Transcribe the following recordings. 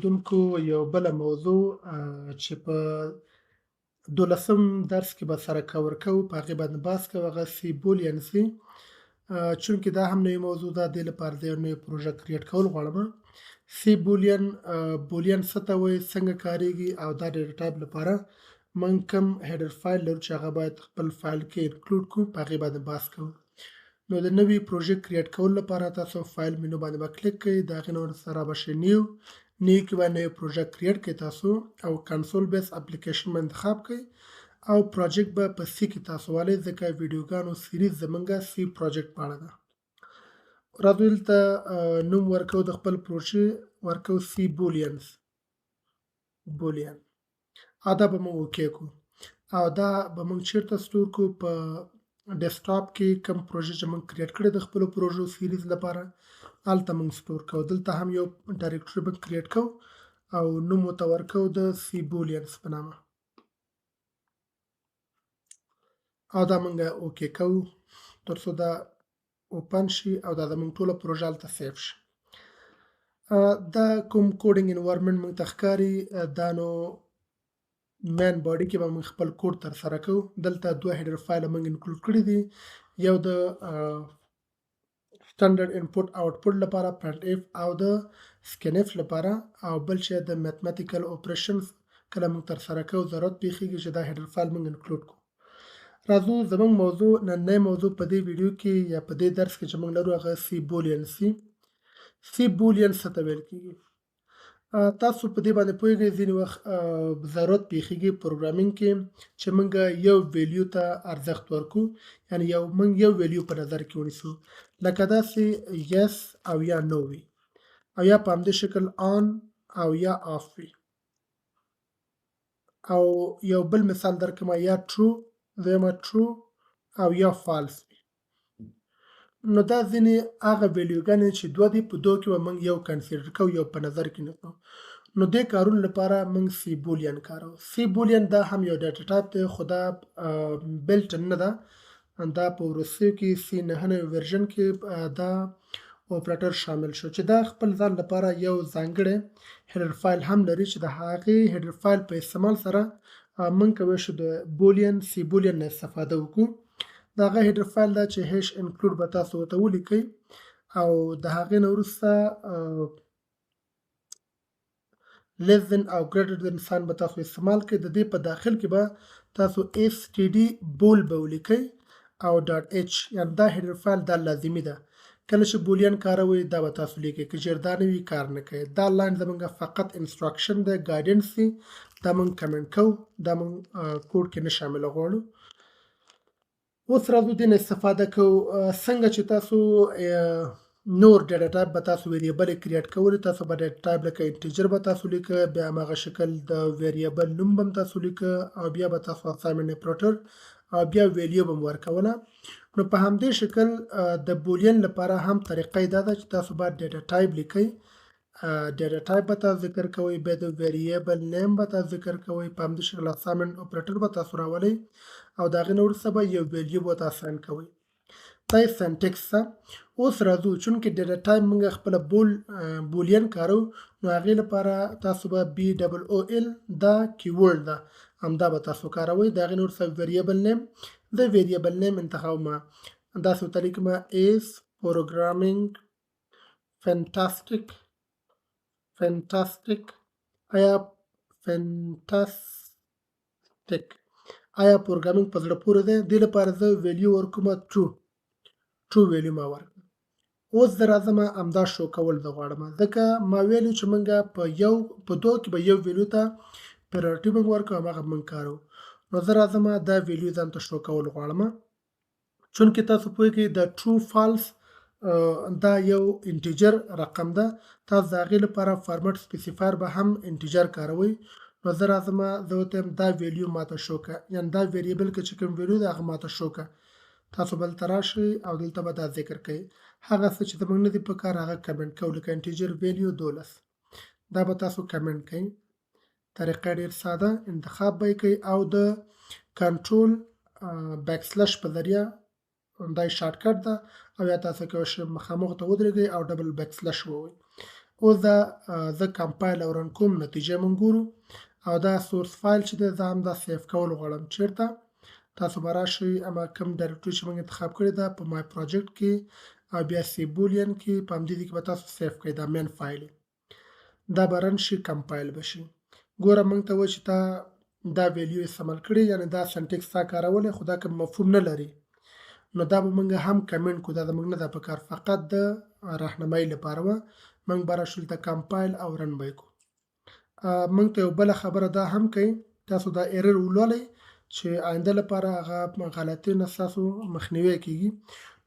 لیدونکو، یو بله موضوع چې په دولسم درس کې به سره cover کوو، په هغې باندې بحث کوو، هغه C booleans دي. چونکې دا هم نوې موضوع ده، دې لپاره زه یو نوې پروژه create کول غواړم. C boolean، boolean څه ته وایي، څنګه کاریږي او دا data type لپاره موږ کوم header file لرو چې هغه باید خپل فایل کې include کړو، په هغې باندې بحث کوو. نو د نوي پروژې create کولو لپاره تاسو file menu باندې به کلیک کړئ، د هغې نه وروسته را به شئ new، new کې به نوې پروژه create کړئ تاسو او console base application به انتخاب کړئ او project به په C کې تاسو والئ، ځکه ویډیوګانو series زمونږ C project په اړه ده. راځو دلته نوم ورکو د خپل پروژې، ورکو C booleans، boolean، او دا به موږ okay کړو او دا به موږ چیرته store کړو؟ په desktop کې کوم پروژه چې موږ create کړې د خپلو پروژو series لپاره، هلته موږ store کوو. دلته هم یو directory به create کوو او نوم ورته ورکوو د C booleans په نامه او دا موږ okay کوو تر څو دا open شي او دا زموږ ټوله پروژه هلته save شي. دا کوم coding environment موږ ته ښکاري، دا نو main body کې به موږ خپل کوډ تر سره کوو. دلته دوه header file موږ include کړي دي، یو د standard input output لپاره printf او د scanf لپاره، او بل چې د mathematical operations کله موږ تر سره کوو ضرورت پیښیږي چې دا header file موږ include کړو. راځو زموږ موضوع، نننۍ موضوع په دې ویډیو کې یا په دې درس کې چې موږ لرو هغه C boolean. C boolean څه ته ویل کیږي؟ تاسو په دې باندې پوهیږئ، ځینې وخت ضرورت پیښیږي programming کې چې موږ یو value ته ارزښت ورکو، یعنی موږ یو value په نظر کې ونیسو، لکه داسې yes او یا no وي، او یا په همدې شکل on او یا off وي. او یو بل مثال درکړم، یا true، دویمه true او یا false وي. نو دا ځینې هغه value ګانې چې دوه دي، په دوه کې به موږ یو consider کوو، یو په نظر کې نیسو. نو دې کارونو لپاره موږ C boolean کاروو. C boolean دا هم یو data type دی، خو دا built نه ده، دا په وروستیو کې C 99 version کې دا اپریټر شامل شو چې دا خپل ځان لپاره یو ځانګړی header file هم لري چې د هغې header file په استعمال سره موږ کولی شو د boolean C boolean نه استفاده وکړو. د هغه header file دا چې hash include به تاسو ورته ولیکئ او د هغې نه وروسته less than او greater than sign به تاسو استعمال کړئ. د دې په داخل کې به تاسو std bool به ولیکئ او dot h، یعنی دا header file دا لازمي ده، کله چې boolean کاروئ دا به تاسو لیکئ، که چېرې دا نه وي کار نه کوي. دا line زموږ فقط instruction دی، guidance دی، دا موږ کمنټ کوو، دا موږ کوډ کې نه شامل غواړو. اوس راځو دې نه استفاده کوو. څنګه چې تاسو نور data type به تاسو variable create کولی، تاسو به data type لکه integer به تاسو لیکه، بیا هماغه شکل د variable نوم به هم تاسو لیکه او بیا به تاسو assignment operator او بیا value به هم ورکوله. نو په همدې شکل د boolean لپاره هم طریقه یې دا ده چې تاسو به data type لیکئ، data type به تاسو ذکر کوئ، بیا د variable name به تاسو ذکر کوئ، په همدې شکل assignment operator به تاسو راولئ او د هغې نه وروسته به یو value به ورته assign کوئ. دا یې syntax ده. اوس راځو چونکې data type موږ خپله boolean کاروو، نو هغې لپاره تاسو به b double o l دا keyword ده، همدا به تاسو کاروئ. د هغې نه وروسته variable name، د variable name انتخاب ما داسې ورته لیکم is programming fantastic، fantastic، آیا fantastic، آیا programming په زړه پورې دی؟ دې لپاره زه value ورکوم true، true value ما ورکړه. اوس زه راځم همدا شو کول زه غواړم، ځکه ما ویلو چې موږ په دوه کې به یو value ته priority موږ ورکوو، هماغه موږ کاروو. نو زه راځم دا value ځان ته شو کول غواړم. چونکې تاسو پوهېږئ د true false دا یو integer رقم ده، تاسو د هغې لپاره format specifier به هم integer کاروئ. نو زه راځم زه ورته وایم دا value ما ته شو کړه، یعنې دا variable کې چې کوم value ده هغه ما ته شو کړه. تاسو به دلته راشئ او دلته به دا ذکر کړئ، هغه څه چې زموږ نه دي په کار هغه کمنټ کوو، لکه integer value 12، دا به تاسو کمنټ کړئ. طریقه ډېر ساده، انتخاب به یې کړئ او د control backslash په ذریعه، دا یې shortcut ده، او یا تاسو کولی شئ مخامخ ته ودرېږئ او double backslash ووایئ. اوس دا زه compile او run کوم، نتیجه مونږ ګورو. او دا source file چې دی زه هم دا save کول غواړم. چیرته تاسو به راشئ، اما کوم directory چې موږ انتخاب کړې ده په my project کې او بیا C boolean کې، په همدې ځای کې به تاسو save کړئ دا main file. دا به run شي، compile به شي. ګوره موږ ته وایي چې تا دا value استعمال کړې، یعنې دا syntax تا کارولی خو دا کوم مفهوم نه لري، نو دا به موږ هم کمنټ کړو، دا زموږ نه ده په کار، فقط د راهنمایي لپاره وه. موږ به راشو دلته compile او run به یې کړو. موږ ته یو بله خبره دا هم کوي، تاسو دا error ولولئ چې آینده لپاره هغه غلطۍ نه ستاسو مخنیوی کیږي.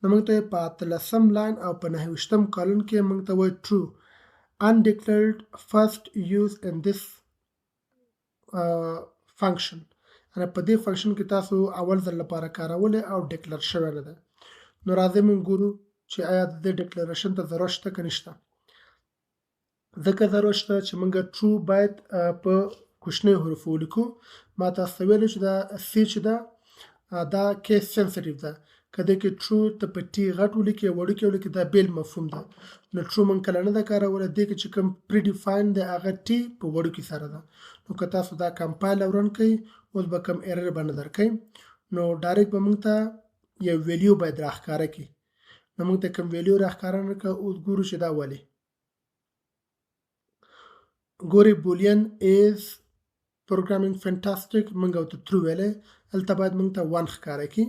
نو موږ ته په 18 line او په 29 column کې موږ ته وایي true undeclared first use in this function، یعنې په دې function کې تاسو اول ځل لپاره کارولی او declare شوی نه ده. نو راځئ موږ ګورو چې آیا د دې declaration ته ضرورت شته که نشته. ځکه ضرورت شته چې موږ true باید په کوچنیو حروفو ولیکو. ما تاسو ته ویلي چې دا C چې ده دا case sensitive ده، که دې کې true ته په T غټ ولیکې وړوکی ولیکې دا بېل مفهوم ده. نو true موږ کله نه ده کارولی، دې کې چې کوم predefine دی هغه T په وړوکي سره ده. نو که تاسو دا compile او run کړئ اوس به کوم error به نه درکوي، نو direct به موږ ته یو value باید راښکاره کړي. نو موږ ته کوم value راښکاره نه کړه، اوس ګورو چې دا ولې. ګورې boolean is programming fantastic، موږ ورته true ویلی، هلته باید موږ ته 1 ښکاره کړي.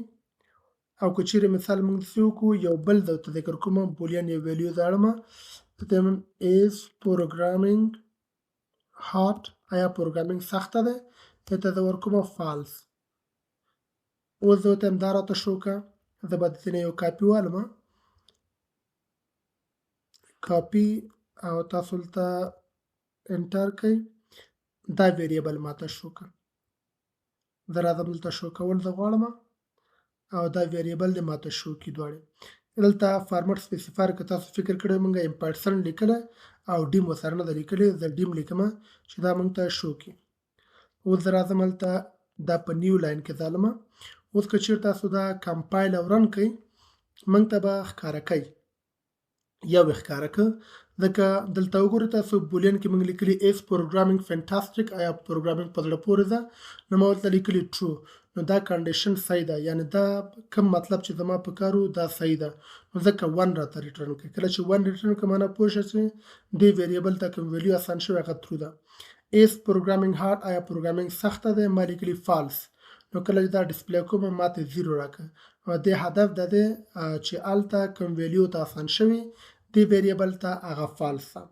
او که چیرې مثال موږ داسې وکړو، یو بل درته ذکر کوم، boolean یو value زه اړم، is programming hard، آیا programming سخته ده؟ دې ته زه ورکوم false. اوس زه ورته وایم دا راته شو کړه، زه به د دې نه یو کاپي والم، کاپي او تاسو دلته enter کړئ، دا variable ماته شو کړه. زه راځم دلته شو کول زه غواړم او دا variable دې ماته شو کړي دواړې. دلته format specifier که تاسو فکر کړی موږ ampersand لیکلی او dim ورسره نه ده لیکلې، زه dim لیکم چې دا موږ ته شو کړي. اوس زه راځم هلته دا په new line کې ځالم. اوس که چېرې تاسو دا compile او run کړئ موږ ته به ښکاره کوي، یو یې ښکاره کړ، ځکه دلته وګورئ تاسو boolean کې موږ لیکلي is programming fantastic، آیا programming په زړه پورې ده؟ نو ما ورته لیکلي true، نو دا condition صحیح ده، یعنې دا کوم مطلب چې زما په کار و دا صحیح ده، نو ځکه 1 راته return کوي. کله چې 1 return کړي معنا پوه شه چې دې variable ته کوم value assign شوی هغه true ده. is programming hard، آیا programming سخته ده؟ ما لیکلي false، نو کله چې دا display کوم ما ته 0 راکړه. او دې هدف دا دی چې هلته کوم value ته assign شوی دې variable ته هغه false ده.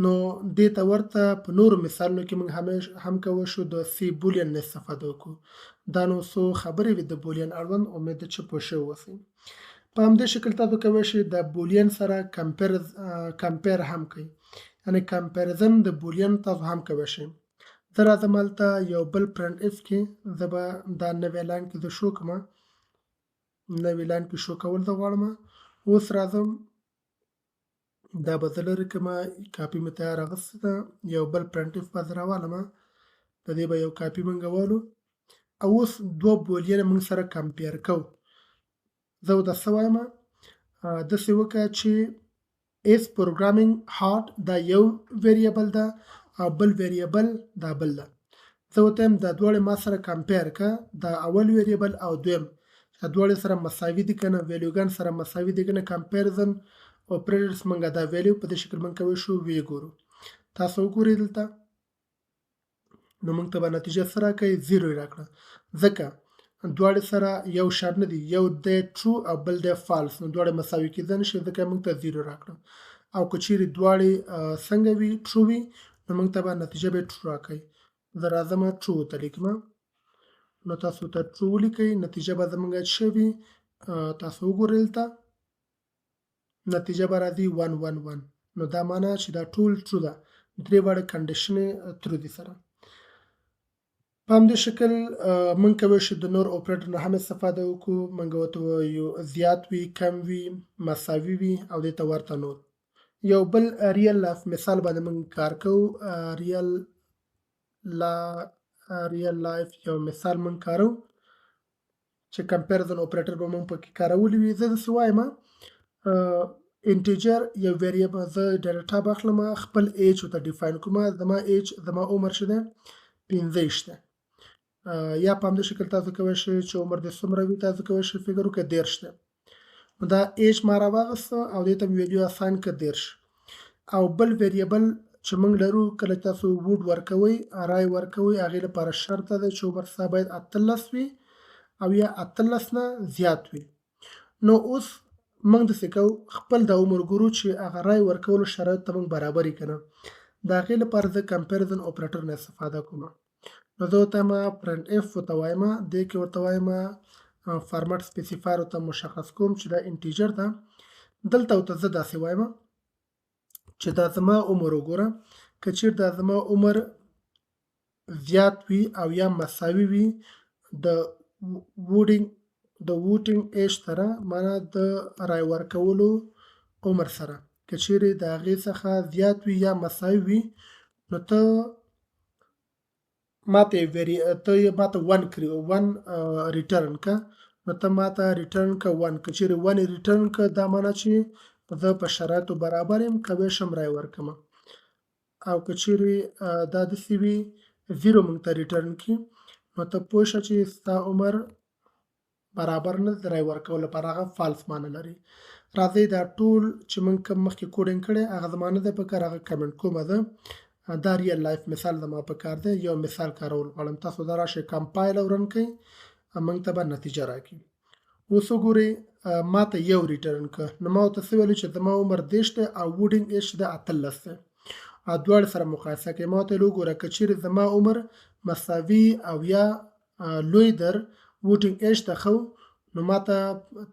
نو دې ته ورته په نورو مثالونو کې موږ هم کولی شو د C boolean نه استفاده وکړو. دا نو څو خبرې وې د boolean اړوند، امید ده چې پوه شوي اوسئ. په همدې شکل تاسو کولی شئ د boolean سره compare هم کړئ، یعنې comparison د boolean تاسو هم کولی شئ. زه راځم هلته یو بل printf کې، زه به دا نوی line کې زه شو کړم، نوی line کې شو کول زه غواړم. اوس راځم دا به زه لرې کړم، کاپي مې تیاره اخیستې ده، یو بل printf به زه راوالم، د دې به یو کاپي مونږ والو. او اوس دوه boolean مونږ سره compare کوو. زه ورته څه وایم، داسې وکړه چې is programming hard دا یو variable ده او بل variable دا بل ده. زه ورته وایم دا دواړې ما سره compare کړه، دا اول variable او دویم، دا دواړې سره مساوي دي که نه، value ګان سره مساوي دي که نه. comparison operators مونږ دا value په دې شکل مونږ کولی شو ویې ګورو. تاسو وګورئ دلته، نو مونږ ته به نتیجه څه راکوي؟ 0 یې راکړه، ځکه دواړې سره یو شان نه دي، یو دی true او بل دی false، نو دواړې مساوي کېدای نه شي، ځکه مونږ ته 0 راکړه. او که چیرې دواړې څنګه وي true وي، نو مونږ ته به نتیجه به true راکوي. زه راځم true ورته لیکم، نو تاسو ته true ولیکئ، نتیجه به زمونږ څه وي؟ تاسو وګورئ دلته نتیجه به راځي 1 1 1، نو دا معنا چې دا ټول true ده، درې واړه condition true دي سره. په همدې شکل موږ کولی شو د نور operator نه هم استفاده وکړو، موږ ورته وایو زیات وي، کم وي، مساوي وي او دې ته ورته نور. یو بل real life مثال باندې موږ کار کوو، real life یو مثال موږ کارو چې comparison operator به موږ پکې کارولي وي. زه داسې وایم، integer یو variable، زه data type اخلم، خپل age ورته define کوم. زما age، زما عمر چې دی 25 دی، یا په همدې شکل تاسو کولی شئ چې عمر دې څومره وي، تاسو کولی شئ فکر وکړئ 30 دی. نو دا age ما راواغسته او دې ته مې value assign کړه 30. او بل variable چې موږ لرو، کله تاسو vote ورکوئ، رای ورکوئ، هغې لپاره شرط ده چې عمر ستا باید 18 وي او یا 18 نه زیات وي. نو اوس موږ داسې کوو، خپل د عمر ګورو چې هغه رای ورکولو شرایط ته موږ برابر یې که نه. د هغې لپاره زه comparison operator نه استفاده کوم. نو زه ورته وایم printf ورته وایم، دې کې ورته وایم format specifier ورته مشخص کوم چې دا integer ده. دلته ورته زه داسې وایم چې دا زما عمر وګوره، که چېرې دا زما عمر زیات وي او یا مساوي وي د voting age سره، معنا د رای ورکولو عمر سره، که چېرې د هغې څخه زیات وي یا مساوي وي، نو ته ماته ته ماته 1 کړي، 1 return که. نو ته ماته return که 1. که چېرې 1 return که، دا معنا چې زه په شرایطو برابر یم، کوی شم رای ورکړم. او که چېرې دا داسې وي، 0 موږ ته return کړي، نو ته پوه شه چې ستا عمر برابر نه د رای ورکولو لپاره، هغه false معنی لري. راځئ دا ټول چې موږ کوم مخکې coding کړی، هغه زما نه دی پکار، هغه کمنټ کومه ده. دا real life مثال زما پکار دی، یو مثال کارول غواړم. تاسو دا راشئ، compile او run کړئ، موږ ته به نتیجه راکړي. اوس وګورئ، ما ته یو return که. نو ما ورته څه ویلو؟ چې زما عمر 30 دی او voting age د 18 دی، او دواړه سره مقایسه کوي. ما ورته ویل وګوره، که چېرې زما عمر مساوي او یا لوی در voting age ته خو، نو ماته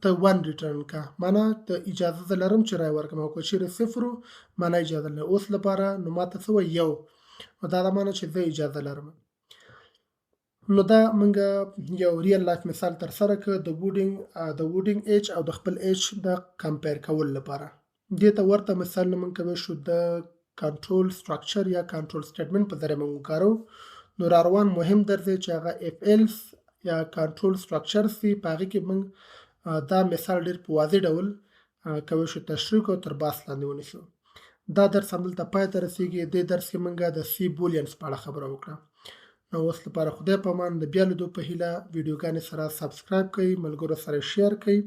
ته 1 return کا، معنا ته اجازه زه لرم چې رای ورکړم. او که چېرې 0، معنا اجازه نه اوس لپاره. نو ماته څه وایي؟ یو. نو دا د معنا چې زه اجازه لرم. نو دا موږ یو real life مثال تر سره کړ د voting age او د خپل age د compare کولو لپاره. دې ته ورته مثال موږ کولی شو د control structure یا control statement په ذریعه موږ وکارو. نو را روان مهم درس دی چې هغه if else یا control structure سي، په هغې کې موږ دا مثال ډېر په واضح ډول کولی شو تشریح کړو، تر بحث لاندې ونیسو. دا درس همدلته پای ته رسیږي. دې درس کې موږ د C booleans په اړه خبره وکړه. نو اوس لپاره خدای په امان، د بیا لیدو په هیله. ویډیوګانې سره subscribe کړئ، ملګرو سره share کړئ.